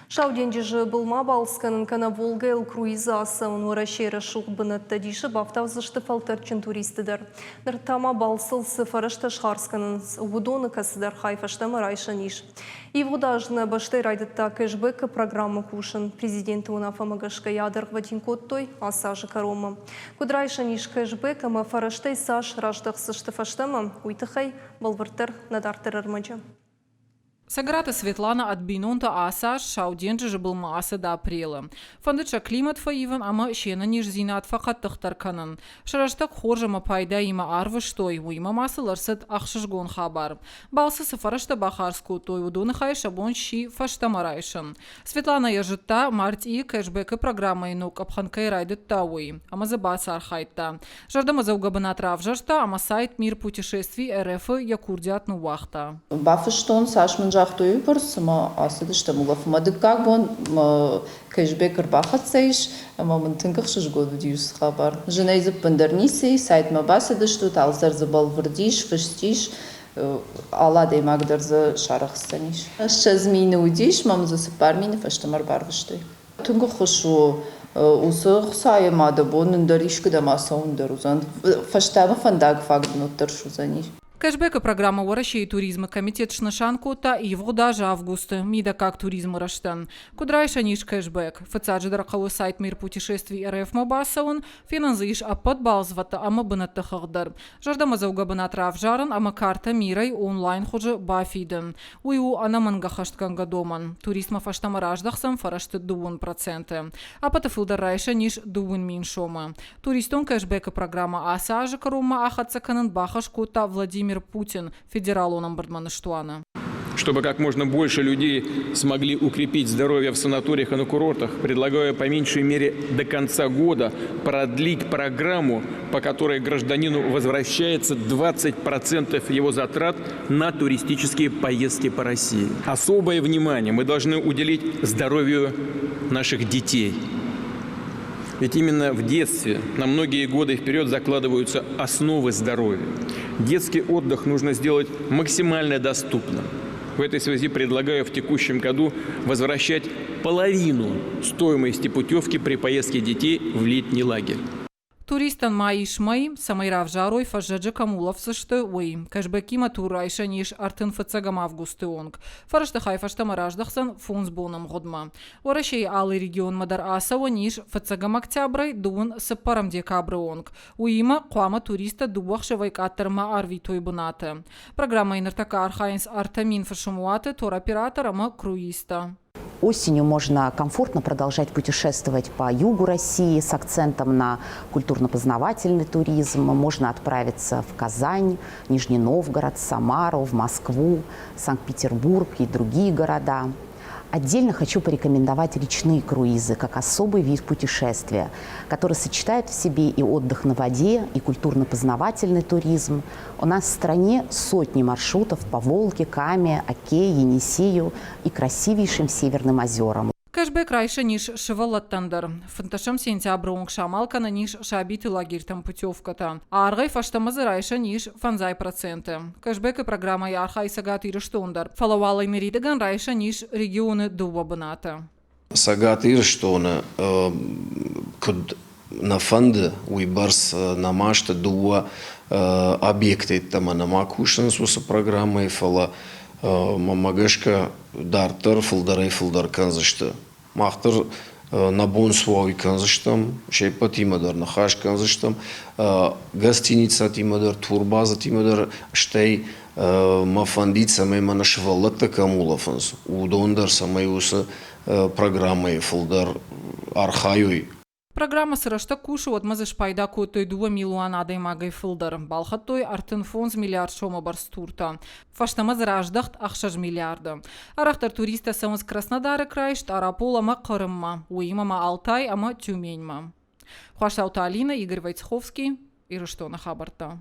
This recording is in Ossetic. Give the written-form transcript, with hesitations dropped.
Сау денджызы былмӕ балц кӕнын кӕнӕ Волгӕйыл круизы ацӕуын Уӕрӕсейы рӕсугъд бынӕттӕ дисы бафтаудзысты фӕлтӕрдджын туристты дӕр. Ныр та ма балцыл цы фӕрӕзтӕ схардз кӕнынц, уыдоны кӕцыдӕр хай фӕстӕмӕ райсӕн ис. Ивгъуыд аз нӕ бӕстӕйы райдыдта кэшбэкы программӕ кусын. Президенты уынаффӕмӕ гӕсгӕ йӕ адӕргъвӕтин кодтой ацы азы кӕронмӕ. Куыд райсӕн ис кэшбэк ӕмӕ фӕрӕзтӕй цас раздӕхдзысты фӕстӕмӕ, уый тыххӕй бӕлвырддӕр нӕ дарддӕр ӕрмӕджы. Цӕгаты Светлана ӕд бинонтӕ ацы аз Сау денджызы былмӕ ацыд апрелы. Фӕндыд сӕ климат фӕивын ӕмӕ се нӕниздзинад фӕхъӕддыхдӕр кӕнын. Сӕ рӕстӕг хорз ӕмӕ пайдаимӕ арвыстой, уыимӕ ма сыл ӕрцыд ӕхсызгон хабар. Балцы цы фӕрӕзтӕ бахардз кодтой, уыдоны хай сӕ бон сси фӕстӕмӕ райсын. Светлана йӕ зыдта, мартъийы кэшбэкы программӕйы ног къӕпхӕн кӕй райдыдта, уый, ӕмӕ дзы бацархайдта. Зӕрдӕмӕдзӕугӕ бынат равзӕрста ӕмӕ сайт Мир путешествий РФ-ы йӕ курдиат ныууагъта. Бафыстон, цас мын загътой, уыйбӕрц, цыма ацыдыстӕм улӕфынмӕ. Дыккаг бон мӕ кэшбэк ӕрбахӕццӕ ис, ӕмӕ мын тынг ӕхсызгон уыди уыцы хабар. Зынӕй дзы ӕппындӕр ницы и, сайтмӕ бацыдыстут, алцӕр дзы бӕлвырд ис, фыст ис, алы адӕймаг дӕр дзы сарӕхсдзӕнис. 20 мины уыдис, мӕм дзы 4 мины фӕстӕмӕ ӕрбарвыстой. Тынг ӕххуыс у уыцы Хуыцауы мады бон ӕндӕр искуыдӕм ацӕуын дӕр уыдзӕн. Фӕстӕмӕ фӕндаг фаг бынат дӕр суыдзӕни. Кэшбэкы программӕ Уӕрӕсейы туризмы комитет снысан кодта ивгъуыд азы августы мидӕггаг туризмы рӕзтӕн. Куыд райсӕн ис кэшбэк? Фыццаджыдӕр хъӕуы сайт Мир путешествий РФ-мӕ бацӕуын, фенӕн дзы ис ӕппӕт балцвӕдтӕ ӕмӕ бынӕтты хыгъд дӕр. Зӕрдӕмӕдзӕугӕ бынат равзарын ӕмӕ картӕ Мирӕй онлайн хуызы бафидын. Уый у ӕнӕмӕнгӕххӕстгӕнгӕ домӕн. Туристмӕ фӕстӕмӕ раздӕхдзӕн фӕрӕзты 2%. Ӕппӕты фылдӕр райсӕн ис 2 000 сомы. Туристон кэшбэкы программӕ ацы азы кӕронмӕ ахӕццӕ кӕнын бахӕс кодта Владимир Путин федералон ӕмбырдмӕ ныстуаны. Чтобы как можно больше людей смогли укрепить здоровье в санаториях и на курортах, предлагаю по меньшей мере до конца года продлить программу, по которой гражданину возвращается 20% его затрат на туристические поездки по России. Особое внимание мы должны уделить здоровью наших детей. Ведь именно в детстве на многие годы вперед закладываются основы здоровья. Детский отдых нужно сделать максимально доступным. В этой связи предлагаю в текущем году возвращать половину стоимости путевки при поездке детей в летний лагерь. Туристӕн ма ис мӕй, цӕмӕй равзарой фӕззӕджы кӕм улӕфдзысты, уый. Кэшбэкимӕ тур райсӕн ис 35 августы онг. Фӕрӕзты хай фӕстӕмӕ раздӕхдзӕн фондз боны ӕмгъуыдмӕ. Уӕрӕсейы алы регионмӕ дӕр ацӕуӕн ис фыццӕгӕм октябрӕй дыууын цыппӕрӕм декабры онг. Уыимӕ хъуамӕ туристтӕ дыууӕ ӕхсӕвӕй къаддӕр ма арвитой бынаты. Программӕйы ныртӕккӕ архайынц 3000 фысымуаты, туроператор ӕмӕ круизтӕ. Осенью можно комфортно продолжать путешествовать по югу России с акцентом на культурно-познавательный туризм. Можно отправиться в Казань, Нижний Новгород, Самару, в Москву, Санкт-Петербург и другие города. Отдельно хочу порекомендовать речные круизы как особый вид путешествия, который сочетает в себе и отдых на воде, и культурно-познавательный туризм. У нас в стране сотни маршрутов по Волге, Каме, Оке, Енисею и красивейшим Северным озерам. Кэшбэк райсӕн ис сывӕллӕттӕн дӕр. 15 сентябры онг самал кӕнӕн ис сабиты лагерьтӕм путевкӕтӕ. Аргъӕй фӕстӕмӕ дзы райсӕн ис 5%. Кэшбэкы программӕйы архайы Цӕгат Ирыстон дӕр, фӕлӕ уал ӕй ныридӕгӕн райсӕн ис регионы дыууӕ бынаты. Цӕгат Ирыстоны куыд нӕ фӕнды, уыйбӕрц нӕма сты дыууӕ объекты йеддӕмӕ нӕма кусынц уыцы программӕйы, фӕлӕ мӕнмӕ гӕсгӕ дарддӕр фылдӕрӕй-фылдӕр кӕндзысты. Мах дӕр нӕ бон цы уа, уый кӕндзыстӕм, се ппӕтимӕ дӕр ныхас кӕндзыстӕм, гостиницӕтимӕ дӕр, турбазӕтимӕ дӕр, стӕй мӕ фӕндид, цӕмӕй мӕнӕ сывӕллӕттӕ кӕм улӕфынц, уыдон дӕр цӕмӕй уыцы программӕйы фылдӕр архайой. Программӕ цы рӕстӕг кусы, уӕдмӕ дзы спайда кодтой 2 милуан адӕймагӕй фылдӕр. Балхӕдтой 35 миллиард сомы бӕрц туртӕ. Фӕстӕмӕ дзы раздӕхт 6 миллиарды. Арӕхдӕр туристтӕ цӕуынц Краснодары край, Стъарапол ӕмӕ Хъырыммӕ, уыимӕ ма Алтай ӕмӕ Тюменьмӕ. Хуасауты Алинӕ, Игорь Войцеховский, Ирыстоны хабӕрттӕ.